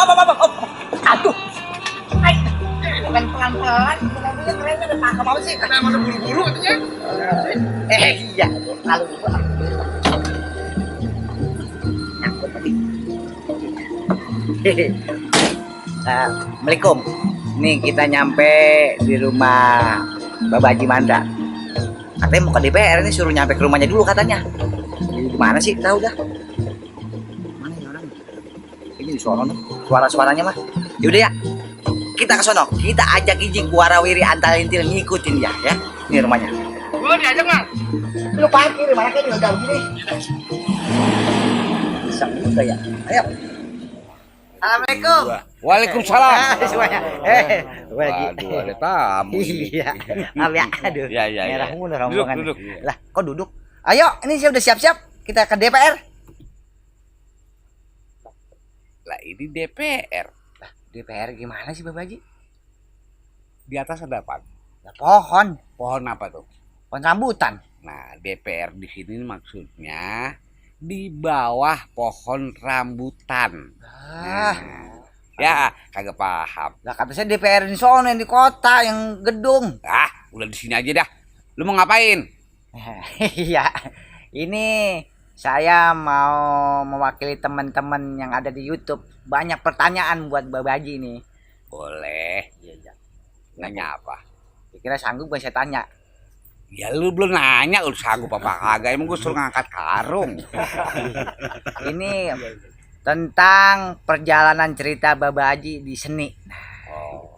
Aduh. Ay, bukan pelan-pelan. Mobilnya keren ada tangkap apa sih? Kita emang buru-buru katanya. Iya. Lalu nyangkut tadi. Assalamualaikum. Nih kita nyampe di rumah Bapak Haji Mandra. Katanya mau ke DPR, ini suruh nyampe ke rumahnya dulu katanya. Di mana sih? Tahu dah. Mana ya orang? Ini di sono nih. Suara-suaranya mah. Yaudah ya. Kita ke sono. Kita ajak izin warawiri antalintil ngikutin dia ya. Ini rumahnya. Gua diajak nggak? Lu parkir mana kan udah begini. Bisa juga ya. Ayo. Assalamualaikum. Waalaikumsalam. Semuanya. Waduh, ada tamu. Iya. Maaf ya. Aduh. Iya. Merah mulu rombongan. Duduk. Lah, kok duduk? Ayo, ini saya udah siap-siap. Kita ke DPR. Lah ini DPR. Lah, DPR gimana sih, Bapak Haji? Di atas ada apa? Ya, pohon. Pohon apa tuh? Pohon rambutan. Nah, DPR di sini maksudnya di bawah pohon rambutan. Ah, Ya, kagak paham. lah kata saya DPR di sono yang di kota yang gedung. Ah, udah di sini aja dah. Lu mau ngapain? Iya. Ini saya mau mewakili teman-teman yang ada di YouTube. Banyak pertanyaan buat Bapak Haji nih. Boleh. Iya. Nanya apa? Kira sanggup gak saya tanya? Ya lu belum nanya, lu sanggup apa kagak? Emang gue suruh ngangkat karung. Ini tentang perjalanan cerita Bapak Haji di seni. Oh,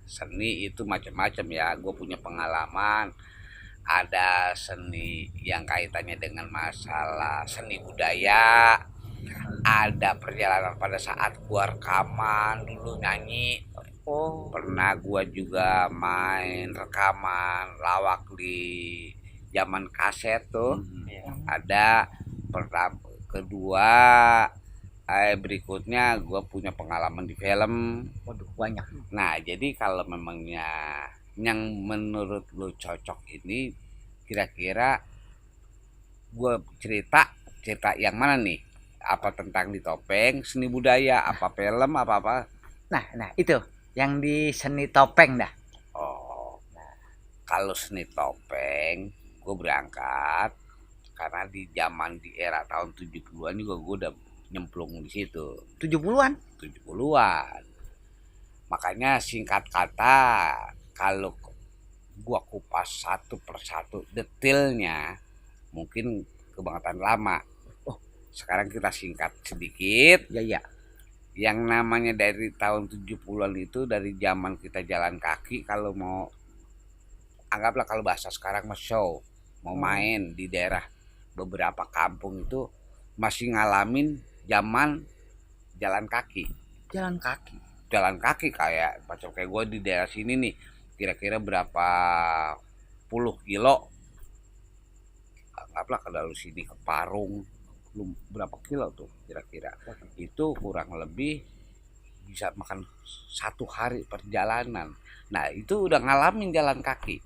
seni itu macam-macam ya. Gue punya pengalaman. Ada seni yang kaitannya dengan masalah seni budaya. Ada perjalanan pada saat gua rekaman dulu nyanyi. Oh, Pernah gua juga main rekaman lawak di zaman kaset tuh. Ada pertama, kedua, berikutnya gua punya pengalaman di film. waduh banyak. Nah, jadi kalau memangnya yang menurut lu cocok ini, kira-kira gua cerita yang mana nih? Apa tentang di topeng, seni budaya, apa film, apa-apa? Nah itu yang di seni topeng dah. Oh, kalau seni topeng, gue berangkat karena di zaman di era tahun 70-an juga gue udah nyemplung di situ. 70-an. 70-an. Makanya singkat kata, kalau gua kupas satu persatu detailnya, mungkin kebangetan lama. Oh. Sekarang kita singkat sedikit. Ya. Yang namanya dari tahun 70-an itu dari zaman kita jalan kaki, kalau mau anggaplah kalau bahasa sekarang mas show, mau main di daerah beberapa kampung itu masih ngalamin zaman jalan kaki. Jalan kaki. Kayak macam kayak gue di daerah sini nih, kira-kira berapa puluh kilo, anggaplah kalau sini ke Parung berapa kilo tuh kira-kira, itu kurang lebih bisa makan satu hari perjalanan. Nah itu udah ngalamin jalan kaki.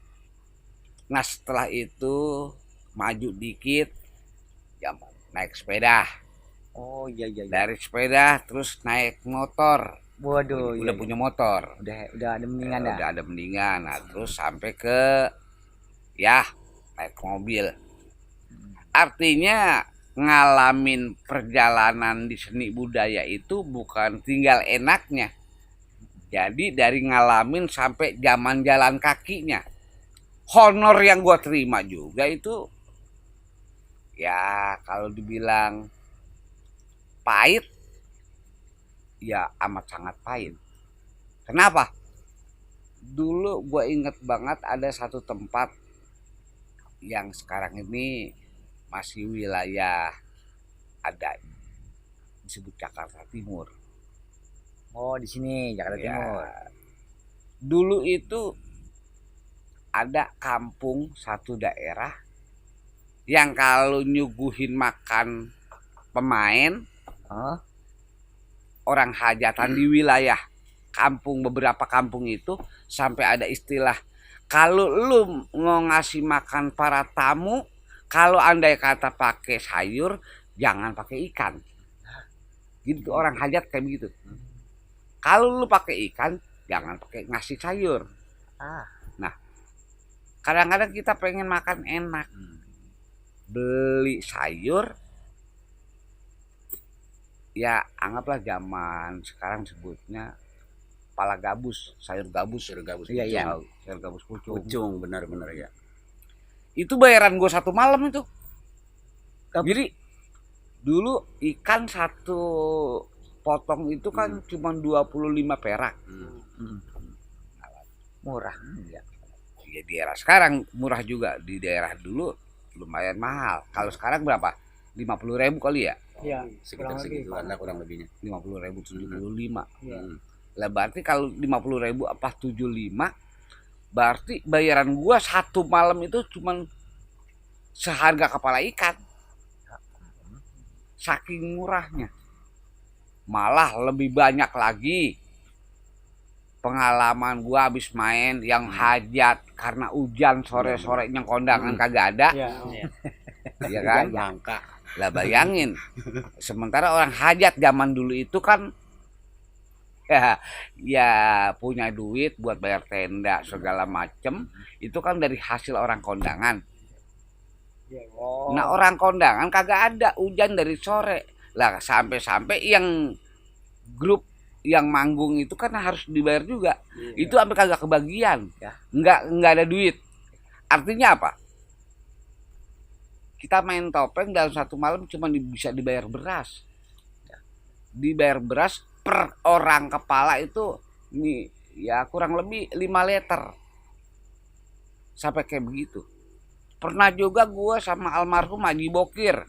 Nah setelah itu maju dikit, zaman naik sepeda. Oh iya. Dari sepeda terus naik motor. Waduh, udah punya motor. Udah ada mendingan dah. Udah ada mendingan. Nah, terus sampai ke ya naik mobil. Artinya ngalamin perjalanan di seni budaya itu bukan tinggal enaknya. Jadi dari ngalamin sampai zaman jalan kakinya. Honor yang gua terima juga itu ya kalau dibilang pahit, ya amat sangat pahit. Kenapa? Dulu gue inget banget ada satu tempat yang sekarang ini masih wilayah ada disebut Jakarta Timur. Oh di sini Jakarta Timur. Dulu itu ada kampung satu daerah yang kalau nyuguhin makan pemain, orang hajatan di wilayah kampung, beberapa kampung itu sampai ada istilah, kalau lu mau ngasih makan para tamu, kalau andai kata pakai sayur jangan pakai ikan. Gitu, orang hajat kayak begitu. Kalau lu pakai ikan, jangan pakai ngasih sayur. Ah. Nah, kadang-kadang kita pengen makan enak, beli sayur, ya anggaplah zaman sekarang sebutnya kepala gabus, sayur gabus. Iya, iya. Tahu, sayur gabus pucung. Pucung, benar-benar ya. Itu bayaran gue 1 malam itu. Gab- Jadi dulu ikan satu potong itu kan cuma 25 perak. Murah. Ya. Ya di era sekarang murah juga, di daerah dulu lumayan mahal. Kalau sekarang berapa? 50.000 kali ya? Iya, Sekitar kurang lebih. segituan lah kurang lebihnya. 50.000 75. Iya. Lah berarti kalau 50.000 apa 75, berarti bayaran gua 1 malam itu cuman seharga kepala ikan. Saking murahnya. Malah lebih banyak lagi pengalaman gua habis main yang hajat karena hujan sore-sorenya kondangan kagak ada, Iya. ya kan? Langka. Lah bayangin, sementara orang hajat zaman dulu itu kan ya punya duit buat bayar tenda segala macem, itu kan dari hasil orang kondangan. Iya. Oh. Nah orang kondangan kagak ada, hujan dari sore. Lah sampai-sampai yang grup yang manggung itu kan harus dibayar juga. Itu sampai kagak kebagian, Ya. nggak ada duit. Artinya apa? Kita main topeng dalam 1 malam cuma bisa dibayar beras. Dibayar beras per orang kepala itu nih ya kurang lebih 5 liter. Sampai kayak begitu. Pernah juga gue sama almarhum Haji Bokir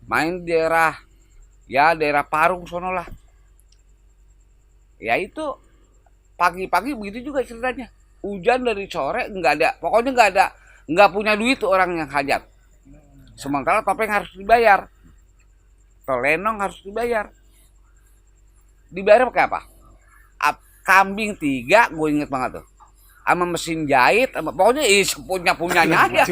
main di daerah Parung sono lah. Ya itu pagi-pagi begitu juga ceritanya. Hujan dari sore nggak ada, pokoknya nggak punya duit tuh orang yang hajat. Sementara topeng harus dibayar, tolenong harus dibayar. Dibayar pakai apa? Kambing 3, gue inget banget tuh. Sama mesin jahit, pokoknya punyanya aja.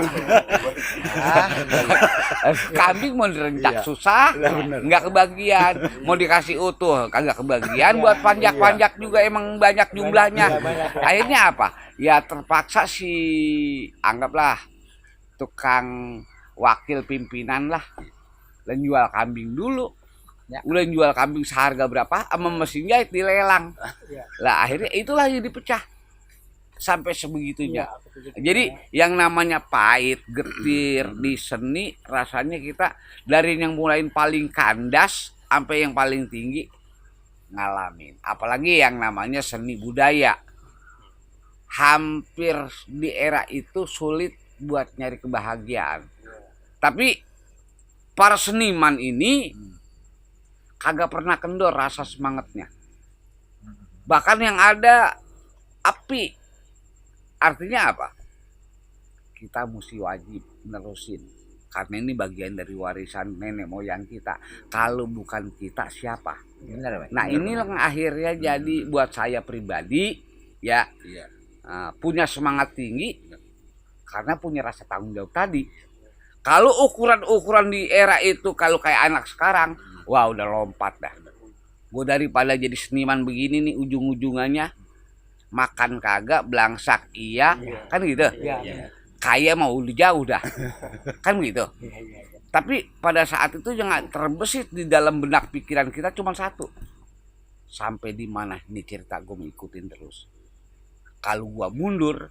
Kambing mau direncak susah, nggak kebagian. Mau dikasih utuh, kagak kebagian. Buat panjak-panjak juga emang banyak jumlahnya. Akhirnya apa? Ya terpaksa anggaplah tukang wakil pimpinan lah, dan jual kambing dulu. Ya. Udah jual kambing seharga berapa, sama mesin jahit dilelang. Lah akhirnya itulah yang dipecah. Sampai sebegitunya. Jadi yang namanya pahit, getir di seni, rasanya kita dari yang mulain paling kandas sampai yang paling tinggi ngalamin. Apalagi yang namanya seni budaya. Hampir di era itu sulit buat nyari kebahagiaan. Tapi para seniman ini kagak pernah kendor rasa semangatnya. Bahkan yang ada api. Artinya apa? Kita mesti wajib nerusin. Karena ini bagian dari warisan nenek moyang kita. Kalau bukan kita siapa? Benar, Pak. Nah ini yang akhirnya jadi buat saya pribadi ya punya semangat tinggi karena punya rasa tanggung jawab tadi. Kalau ukuran-ukuran di era itu kalau kayak anak sekarang, wah udah lompat dah. Gue daripada jadi seniman begini nih ujung-ujungannya makan kagak, belangsak iya, kan gitu. Iya. Kaya mau udah jauh dah, kan gitu. Tapi pada saat itu jangan terbesit di dalam benak pikiran kita cuma satu. Sampai di mana nih cerita gue ngikutin terus. Kalau gue mundur,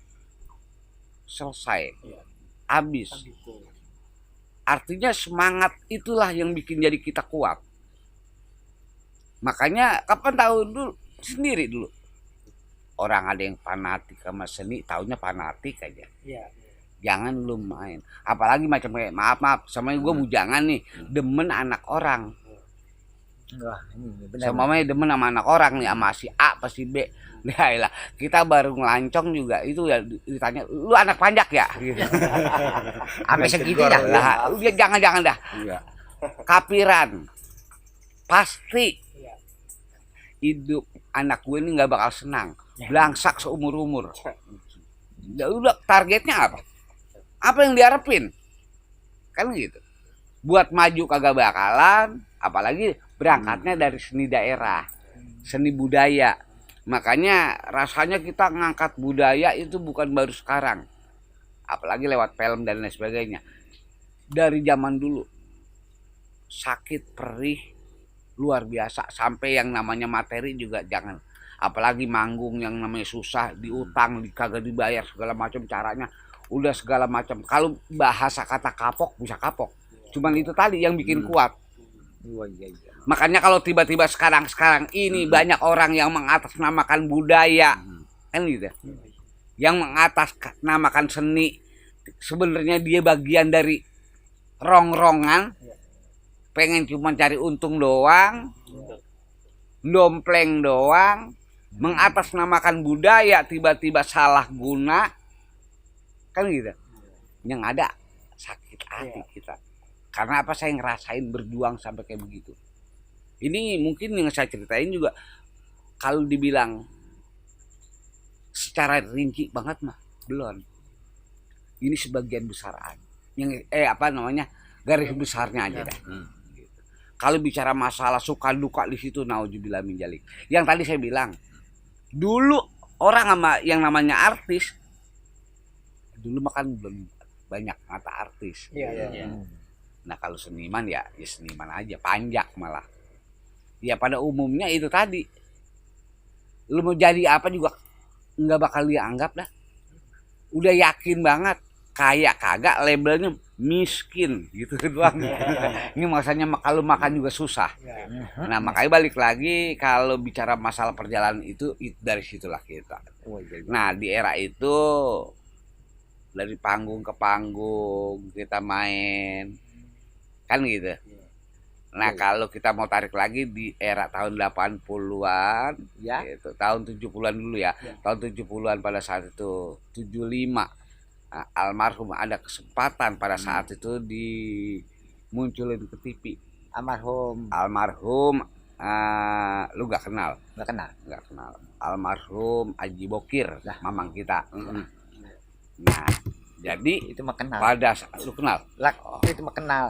selesai, habis. Artinya semangat itulah yang bikin jadi kita kuat. Makanya kapan tahu dulu sendiri dulu. Orang ada yang fanatik sama seni, taunya fanatik aja. Iya. Jangan lu main. Apalagi macam kayak maaf, sama gue bujangan nih, demen anak orang. Wah, ini benar. Sama demen sama anak orang nih, sama si A apa si B. Nah, lah, kita baru ngelancong juga itu ya ditanya, lu anak panjak ya? Gitu. Sampai segitu dah. Lah, jangan dah. Iya. Kapiran. Pasti hidup anak gue ini nggak bakal senang. Belangsak seumur-umur. Ya udah, targetnya apa? Apa yang diharapin? Kan gitu. Buat maju kagak bakalan, apalagi berangkatnya dari seni daerah. seni budaya. Makanya rasanya kita ngangkat budaya itu bukan baru sekarang, apalagi lewat film dan lain sebagainya. Dari zaman dulu sakit perih luar biasa, sampai yang namanya materi juga jangan, apalagi manggung yang namanya susah, diutang, kagak dibayar segala macam caranya, udah segala macam. Kalau bahasa kata kapok bisa kapok, cuman itu tadi yang bikin kuat. Makanya kalau tiba-tiba sekarang ini banyak orang yang mengatasnamakan budaya, kan gitu, yang mengatasnamakan seni, sebenarnya dia bagian dari rongrongan, pengen cuma cari untung doang, dompleng doang, mengatasnamakan budaya, tiba-tiba salah guna, kan gitu. Yang ada sakit hati kita. Karena apa, saya ngerasain berjuang sampai kayak begitu. Ini mungkin yang saya ceritain juga, kalau dibilang secara rinci banget mah belum. Ini sebagian besar aja. Yang garis besarnya aja dah. Gitu. Kalau bicara masalah suka duka di situ, nauzubillah min dzalik. Yang tadi saya bilang, dulu orang sama yang namanya artis, dulu makan belum banyak mata artis. Nah kalau seniman ya seniman aja, panjak malah. Ya pada umumnya itu tadi, lu mau jadi apa juga nggak bakal dianggap dah. Udah yakin banget, kayak kagak labelnya miskin gitu doang. Ini masanya kalau makan juga susah. Nah makanya balik lagi, kalau bicara masalah perjalanan itu dari situlah kita. Nah di era itu, dari panggung ke panggung kita main, kan gitu. Nah kalau kita mau tarik lagi di era tahun 80-an, gitu, tahun 70-an dulu ya. Tahun 70-an pada saat itu 75, nah, almarhum ada kesempatan pada saat itu dimunculin ke TV. Almarhum lu gak kenal? Gak kenal. Almarhum Haji Bokir, mamang kita. Nah jadi Itu mah kenal. pada lu kenal? Itu mah kenal.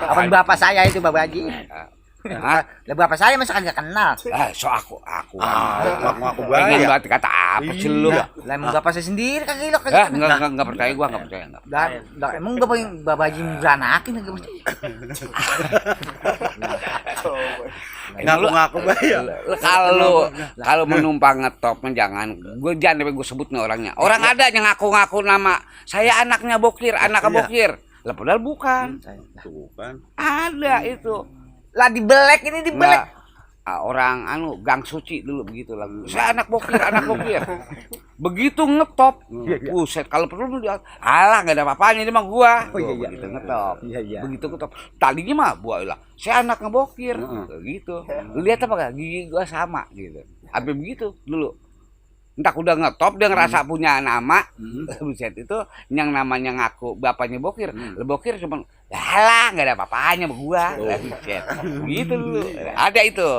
Abang bapak saya itu Bapak Haji. Lah bapak saya masa kan gak kenal. So aku Aku pengen banget. banget kata apa sih lu? Lah emang bapak saya sendiri kagak ilok Enggak percaya, gua enggak percaya enggak. Lah emang bapak Haji beranakin kagak mesti. Ngaku-ngaku bayar. Kalau menumpang ngetop jangan, jangan gue sebut nih orangnya. Orang ada yang ngaku-ngaku nama saya anaknya Bokir, Bokir. Lah padahal bukan. Bukan. Ada itu. Lah dibelek ini dibelek. Orang Gang Suci dulu begitu lagu. Saya anak Bokir. Begitu ngetop. Buset, kalau perlu dia alah enggak ada apa-apanya ini mah gua. Begitu ngetop. Begitu ngetop. Tadinya mah lah saya anak ngebokir. Gitu. Lu lihat apa gak? Gigi gua sama gitu. Sampai begitu dulu. Entah udah ngetop dia ngerasa punya nama. Buset, itu yang namanya ngaku bapaknya Bokir. Bokir cuma alah enggak ada apa-apanya sama gua. Buset. Gitu dulu. Ada itu.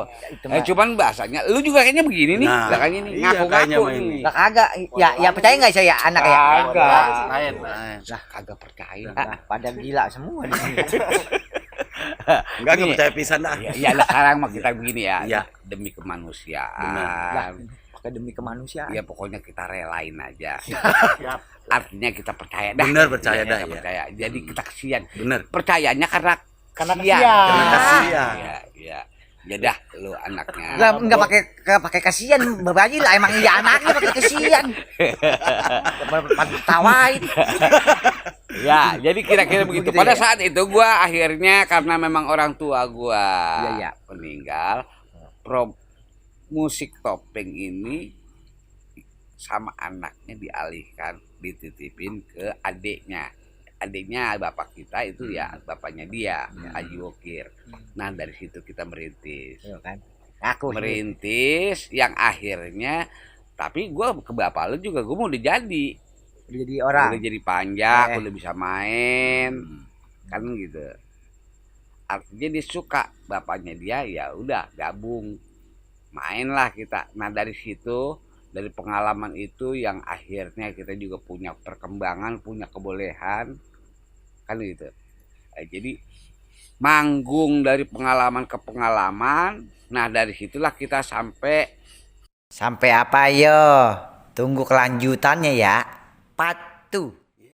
Cuman bahasanya lu juga kayaknya begini nih. Nah, Kayaknya nih iya, ngaku-ngaku kayaknya mah nih. ini. Lah kagak. Ya percaya enggak saya anak ya? Kagak. Nah, Kagak percaya. Pada gila semua di sini. enggak percaya pisan dah. Ya sekarang mah kita begini ya. Iya. Demi Benar. kemanusiaan. Demi kemanusiaan. Ya pokoknya kita relain aja. Artinya kita percaya dah. Bener, percaya dah, Kita ya. percaya. Jadi kita kasihan. Bener. Percayanya karena Karena kasihan. kasihan. Karena kasihan. Iya. Ya dah lu anaknya. Lah enggak pakai kasihan Bapak Haji lah emang iya anaknya pakai kasihan. Tawain. Ya, jadi kira-kira begitu. Begitu Pada ya? saat itu gua akhirnya karena memang orang tua gua Iya. meninggal, musik topeng ini sama anaknya dialihkan, dititipin ke adiknya. Adiknya bapak kita itu ya bapaknya dia, Haji Bokir. Nah dari situ kita merintis, merintis yang akhirnya, tapi gua ke bapak lu juga gua mau udah jadi orang. udah jadi panjak, udah bisa main, kan gitu. Artinya dia suka, bapaknya dia ya udah gabung, mainlah kita. Nah dari situ, dari pengalaman itu yang akhirnya kita juga punya perkembangan, punya kebolehan, kan gitu. Jadi manggung dari pengalaman ke pengalaman, Nah dari situlah kita sampai Sampai apa yo? Tunggu kelanjutannya ya. Part 2.